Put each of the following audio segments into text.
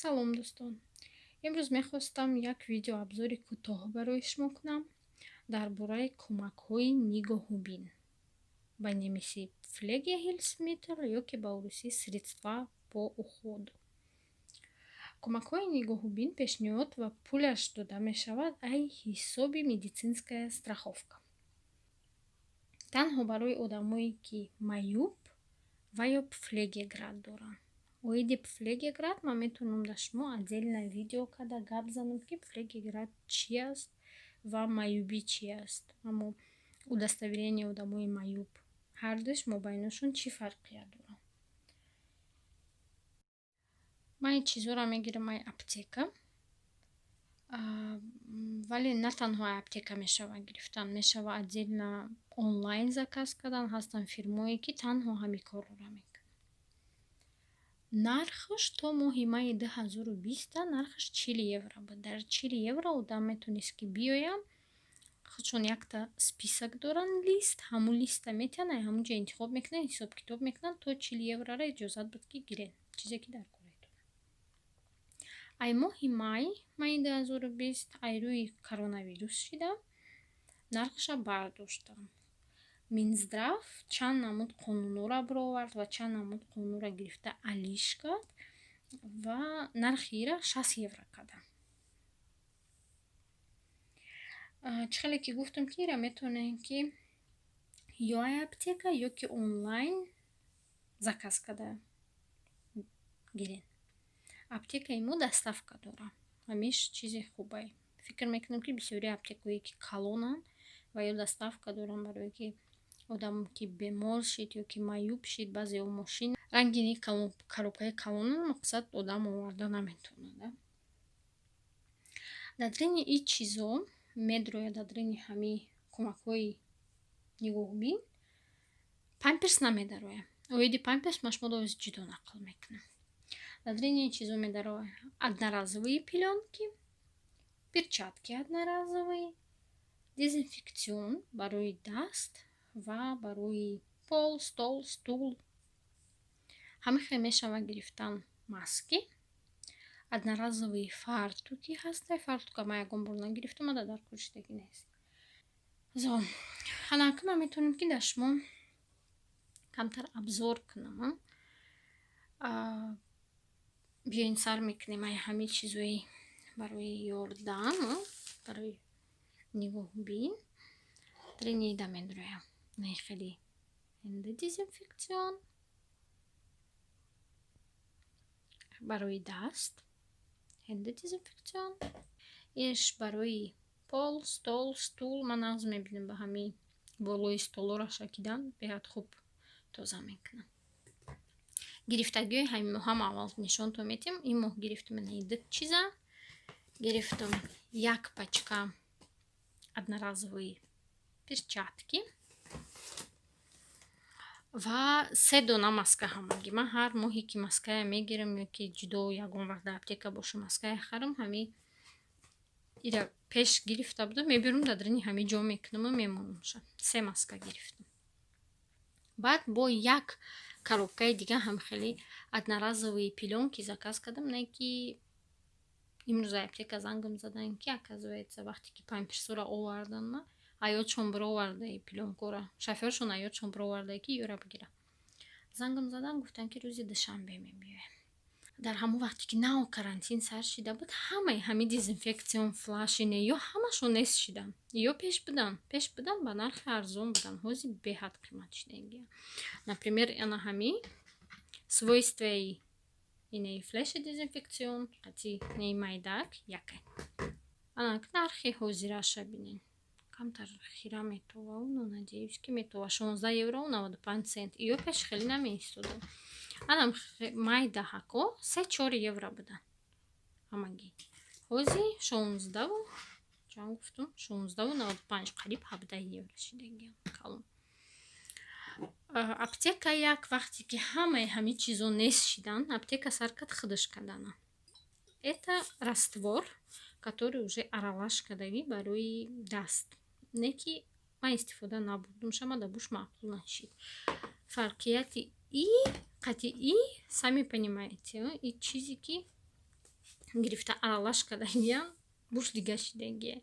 Салом, дӯстон! Имрӯз мехостам як видеообзори кӯтоҳ барои шумо кунам дар бораи кӯмакҳои нигоҳубин, ба немисӣ Pflegehilfsmittel ё ки ба урусӣ средства по уходу. Кӯмакҳои нигоҳубин пешниҳод ва пулаш дода мешавад ай ҳисоби медицинская страховка танҳо барои одамое, ки маъюб ва ё Pflegegrad доранд. Оиди Pflegegrad ман метавонам дар шумо отдельно видео карда гап занам, ки Pflegegrad чи аст ва маъюбӣ чи аст, аммо удостоверение одамои маъюб, ҳардуш мобайнашон чӣ фарқият дорад. Ман ин чизҳоро мегирам ай аптека, вале на танҳо ай аптека мешавад гирифтан, мешавад отдельно онлайн заказ кардан. Ҳастанд фирмое, ки танҳо ҳамин корро мекунанд. Нархаш то моҳи майи 2020-а нархаш 40 евро буд. Дар 40 евро одам метавонист, ки биёяд. Худшон якта список доранд, лист, ҳамун листа метиҳанд, ай ҳамун ҷо интихоб мекунанд, ҳисоб-китоб мекунанд. То 40 еврора иҷозат буд, ки гирен чизе, ки дар кораитон. Ай моҳи май, майи 2020, ай рӯи коронавирус шида, нархаша бардоштанд. Минздрав чанд намуд қонунҳоро бировард ва чанд намуд қонунҳоро гирифта алиш кард ва нархи ира 60 евро карданд. Чӣ хеле ки гуфтам, ки ира метавонем, ки ё ай аптека, ё ки онлайн заказ карда гирен. Аптекаи мо доставка дорад, ҳамиш чизи хубае. Фикр мекунам, ки бисёри аптекаҳое, ки калонанд, ва ё доставка доранд, барое ки одам ки бемор шид ё ки маъюб шид, баъзеҳо мошин рангини коробкаи калонанд, мақсад, одам оварда наметавонад. Дар даруни ин чизо медрояд, дар даруни ҳамин кӯмакҳои нигоҳубин памперс намедарояд. Оиди памперс ман шуморо ҷудо нақл мекунам. Дар даруни ин чизо медарояд одноразовые пелёнки, перчатки одноразовые, Desinfektion барои даст ва барои пол, стол, стул. Ҳамин хел мешавад гирифтан маски, одноразовые фартуки ҳастай. Фартука ман ягон бор нагирифтам, ада дар кор нест. Зо ҳанаки ман метавонем, ки дар шумо камтар обзор кунам. Биёин, сар мекунем ай ҳамин чизои барои ёрдам, барои нигоҳубин. Тренида медроям не хеле Händedesinfektion барои даст, Händedesinfektion иш барои пол, стол, стул. Ман нағз мебинам, ба ҳамин болои столоро шакидан беҳад хуб тоза мекунам. Гирифтагиҳои ҳамин моҳам аввал нишонтон метиҳам. Ин моҳ гирифтам инаи ду чиза. Гирифтам як пачка одноразовые перчатки ва се дона маска ҳамагӣ. Ман ҳар моҳе ки маская мегирам ё ки ҷудо ягон вақт дар аптека боша, маская харам, ҳамин ира пеш гирифта будам, мебирам, дар даруни ҳамин ҷо мекунаму мемонамша. Се маска гирифтам. Баъд бо як коробкаи дига ҳам хеле одноразовые пелёнки заказ кардам, не ки имрӯз аптека зангам задан, ки оказывается, вақте ки памперсора овардан, ма аёдшон бировардаи пелёнкора, шофёршон аёдшон бировардаи, ки ёра бигира. Зангам задан, гуфтанд, ки рӯзи душанбе мебиёем. Дар ҳамон вақте ки нав карантин сар шида буд, ҳамаи ҳамин Desinfektion Flaschen ё ҳамашон нест шиданд, ё пеш будан, пеш будан, ба нархи арзон будан, ҳозир беҳад қимат шидагия. Например, ана ҳамин свойстваи инаи Flasche Desinfektion қати неи майдак яке. Ана нархи ҳозираша бинен, камтар хира метова, но надеюсь, ки метова, 16 евро 95 цент. Ё пеш хеле намеистодам. Анам майдаҳако 3-4 евро будан ҳамагӣ, ҳозир шонздаву чанд гуфтум, 16,95, қариб 17 евро шидагиам калон. Аптека як вақте ки ҳамаи ҳамин чизо нест шидан, аптека сар кард худаш кардана. Это раствор, который уже аралаш кардагӣ барои даст, не ки ман истифода набурдум, шама да буш маъқул нашид. Фарқияти и қати и, сами понимаете, и чизе ки Гирифта аралаш кардагиян, буш дига шидагия.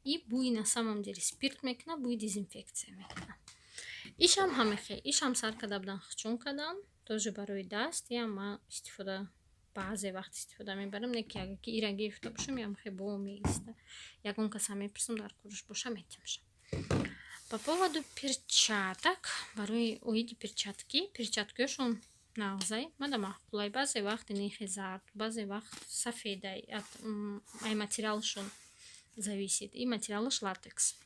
И бӯи, на самом деле, спирт мекунад, бӯи дезинфексия мекунад. Ишам ҳамехе, ишам сар карда будан, хучун кардан, тоже барои даст. Иам ман истифода, баъзе вақт истифода мебарам, не ки агар ки ира гирифта бошам, иам хе бо меиста. Ягон каса мепурсам, дар кораш боша, метимша. По поводу перчаток, барои оиди перчатки, перчаткиёшон нағзай, мада маъқулай. Баъзе вақт инихе зард, баъзе вақт сафедай, ай материалшон зависит. И материалаш латекс.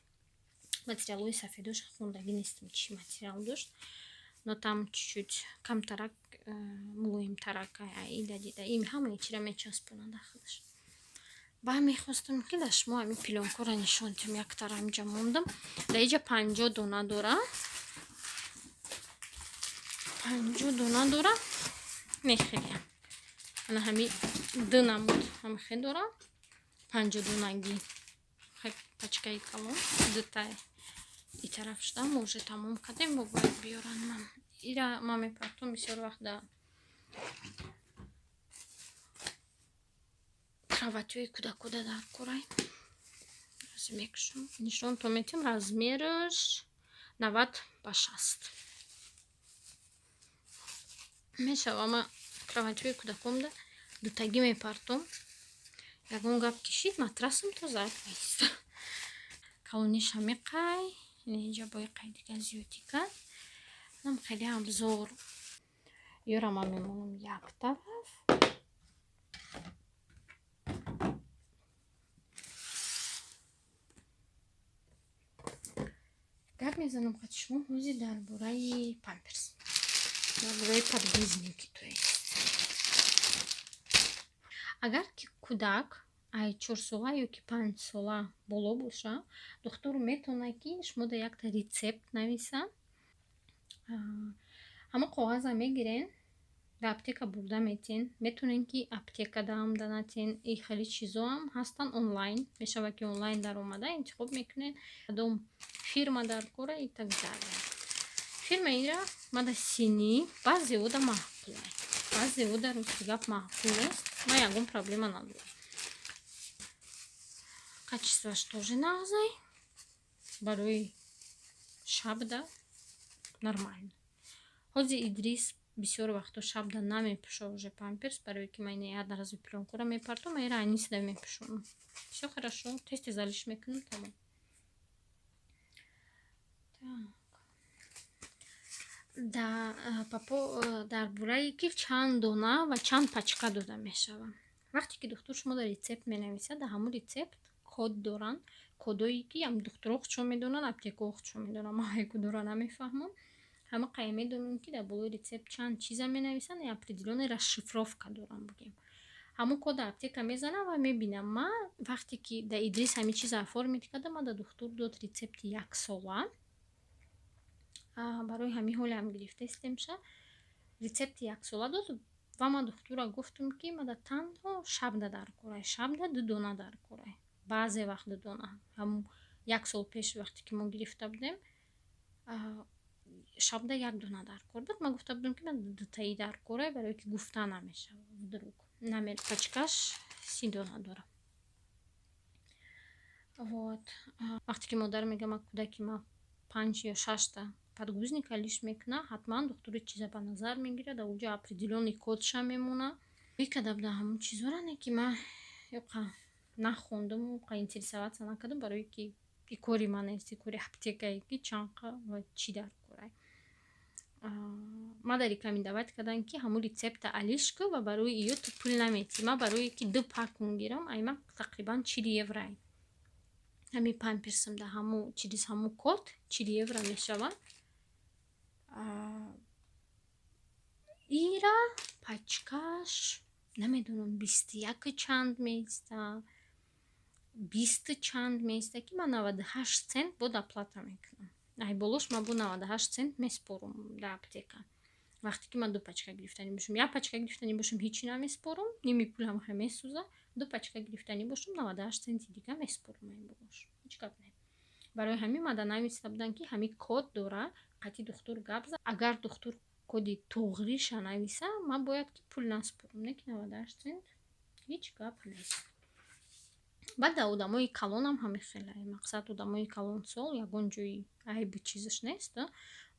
Материалҳои сафедош хондагӣ нестам, чӣ материал дошт, но там чуть-чуть камтарак мулоимтарак ида дида. Ин ҳамаи чира мечаспонад худаш. Ба мехостам, ки дар шумо ҳамин пилёнкора нишон диҳам. Яктара ҳаминҷа мондам. Дар иҷа 50 дона дора, 50 дона дора. Мехеле ана ҳами ду намуд ҳамихе дора, 50 донагӣ, пачкаи калон дутай. И тараф шуда, мо уже тамом кардем, бо бояд биёран. Ман ира ман мепартом бисёр вақт да кроватьҳои кӯдакода дар корай. Мекушам, нишонто метим. Размераш 90 ба 60 мешава. Ма кроватьҳои кӯдакомда дутагӣ мепартом. Ягон гап кишид, матрасам тоза меиста. Калониша меқай, инҷа бои қай дига зиёдӣ кард. Нам хеле абзор ёра ман мемонам як тараф. Гап мезанам қати шумо ҳозир дар бораи памперс, дар бораи подгузники. То есть агар ки кӯдак ай 4сола ё ки 5сола боло боша, духтур метавонад, ки шумо да якта рецепт нависа. Ҳамон коғаза мегирен, дар аптека бурда метен. Метавонен, ки аптекадаам данатен. И хеле чизоам ҳастанд, онлайн мешавад, ки онлайн даромада интихоб мекунед, кадом фирма дар кора и так далее. Фирма ира мада синӣ баъзеода маъқулай, баъзеода, рости гап, маъқул нест. Ман ягон проблема надорам, качествоаш тоже нағзай, барои шабда нормально. Ҳозир Идрис бисёр вақто шабда намепӯша уже памперс, барое ки ман ина одноразовый плёнкора мепартом, ира анисда мепӯшонам. Всё хорошо, тез тез алиш мекунам, тамом. Так, дар бораи ки чанд дона ва чанд пачка дода мешавад. Вақте ки духтур шумо дар рецепт менависад, дар ҳамон рецепт код доранд, кодое ки духтуро худшон медонанд, аптекаҳо худшон медонанд. Ман ҳай кодора намефаҳмам. Ҳама қая медонем, ки дар болои рецепт чанд чиза менависанд и определённая расшифровка дорам, бугем. Ҳамон кода аптека мезанам ва мебинам. Ман вақте ки дар Идрис ҳамин чиза оформить кардам, ман да духтур дод рецепти яксола. Барои ҳамин ҳолеам гирифтаистемша. Рецепти яксола дод ва ман духтура гуфтам, ки мада танҳо шабда дар корай, шабда ду дона дар корай, баъзе вақт ду дона. Ҳамун як сол пеш, вақте ки мо гирифта будем, шабда як дона дар кор буд. Ман гуфта будам, ки ман дутаи дар корай, барое ки гуфта намешавад, вдруг пачкаш 30 дона дорам. Вот вақте ки модар мега, ман кӯдаки ман панҷ ё шашта подгузник алиш мекуна, ҳатман духтури чиза ба назар мегирад, дар уҷа определённый кодша мемона. Мекарда буда ҳамон чизора, не ки ман ёқа нахондам, қа интересоваться накардам, барое ки и кори ман нест, и кори аптекае, ки чанқа ва чӣ дар корай. Мада рекомендовать карданд, ки ҳамун рецепта алиш ку ва барои иё ту пул наметӣ. Ман барое ки ду пакун гирам, ай ман тақрибан 40 евро. Ҳамин памперсам да ҳамун через ҳамун код 40 евро мешавад. Ира пачкаш намедонам, 21 чанд меиста, бисту чанд меиста, ки ман 98 цент бо доплата мекунам. Ай болош ман бо 98 цент меспорум дар аптека. Вақте ки ман ду пачка гирифтанӣ бошам, як пачка гирифтанӣ бошам, ҳечи намеспорум, ними пулам хе месӯза. Ду пачка гирифтанӣ бошам, 98 центи дига меспорум ай болош, ҳеҷ гап не. Барои ҳамин мада нависта буданд, ки ҳамин код дора, қатъи духтур гап зад. Агар духтур коди туғриша нависа, ман бояд ки пул наспорум, не ки 98 цент. Ҳеҷ гап нест. Баъд дар одамои калонам ҳамин хеле. Мақсад, одамои калонсол ягон ҷои айбу чизаш нест.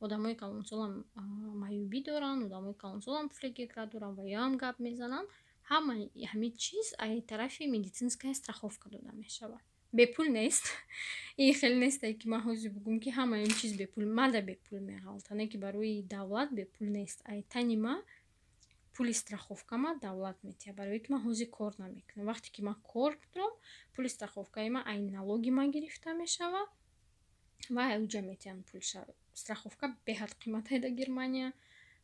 Одамои калонсолам маъюбӣ доранд, одамои калонсолам Pflegegrad доранд ва ёам гап мезананд. Ҳамаи ҳамин чиз ай тарафи медицинская страховка дода мешавад. Бепул нест. Ин хеле несте, ки ман ҳозир бугӯм, ки ҳамаи ин чиз бепул. Мада бепул меғалта, не ки барои давлат бепул нест. Ай тани ма пули страховка ма давлат метиҳад, барое ки ман ҳозир кор намекунам. Вақте ки ман кор дорам, пули страховкаи ман ай налоги ман гирифта мешавад ва ай уҷа метиҳанд пулша. Страховка беҳад қиматае дар Германия.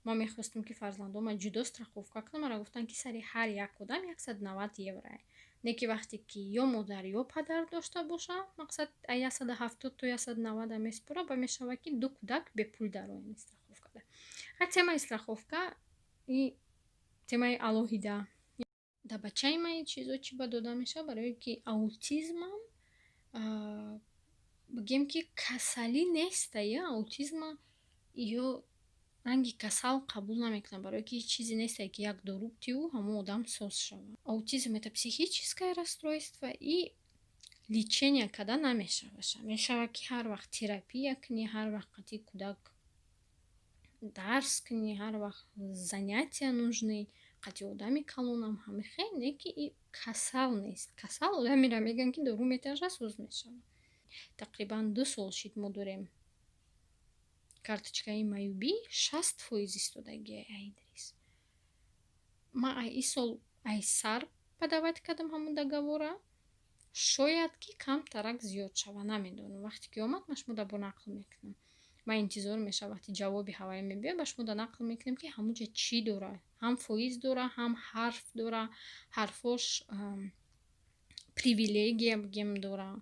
Ман мехостам, ки фарзандома ҷудо страховка кунам, маро гуфтанд, ки сари ҳар як одам 190 евро. Не ки вақте ки ё модар, ё падар дошта боша, мақсад, ай 170 то 190 меспора ва мешавад, ки ду кӯдак бепул дароянд страховкада. Ха, темаи страховка и темаи алоҳида. Дар бачаи ман ин чизо чӣ ба дода мешавад? Барое ки аутизмам, бигем, ки касалӣ неста, я аутизма ё ранги касал қабул намекунад, барое ки ҳеҷ чизе несте, ки як дору бутиву ҳамон одам соз шавад. Аутизм — это психическое расстройство, и лечение карда намешавад. Мешавад, ки ҳар вақт терапия кунӣ, ҳар вақт қатъи кӯдак дарс кунӣ, ҳар вақт занятия нужны, қатъи одами калонам ҳамин хел, не ки и касал нест. Касал одамеро мегӯянд, ки дору меташа, соз мешавад. Тақрибан 2 сол шид мо дорем карточкаи маъюбӣ, 60% истодагиай Идрис. Ман ай ин сол ай сар подавать кардам ҳамон договора. Шояд, ки камтарак зиёд шавад, намедонам. Вақте ки омад, ман шумода бо нақл мекунам. Ман интизор мешавам, вақти ҷавоби ҳаваи мебиёд, ба шумода нақл мекунем, ки ҳамунҷа чӣ дора. Ҳам фоиз дора, ҳам ҳарф дора, ҳарфош привилегия, бигем, дора.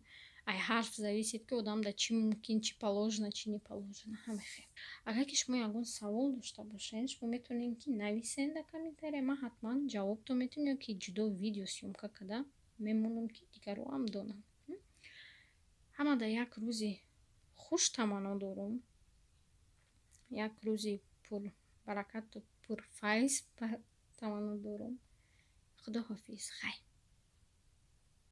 Ай ҳарф зависит, ки одам да чӣ мумкин, чӣ положено, чӣ не положено. Ҳамин хел. Агар ки шумо ягон савол дошта бошед, шумо метавонед, ки нависед дар комментария, ман ҳатман ҷавобтон метавонам ё ки ҷудо видео съёмка карда мемонам, ки дигарҳоам донанд. Ҳамада як рӯзи хуш таманно дорум, як рӯзи пурбаракату пурфайз таманно дорум. Худоҳофиз, хайр.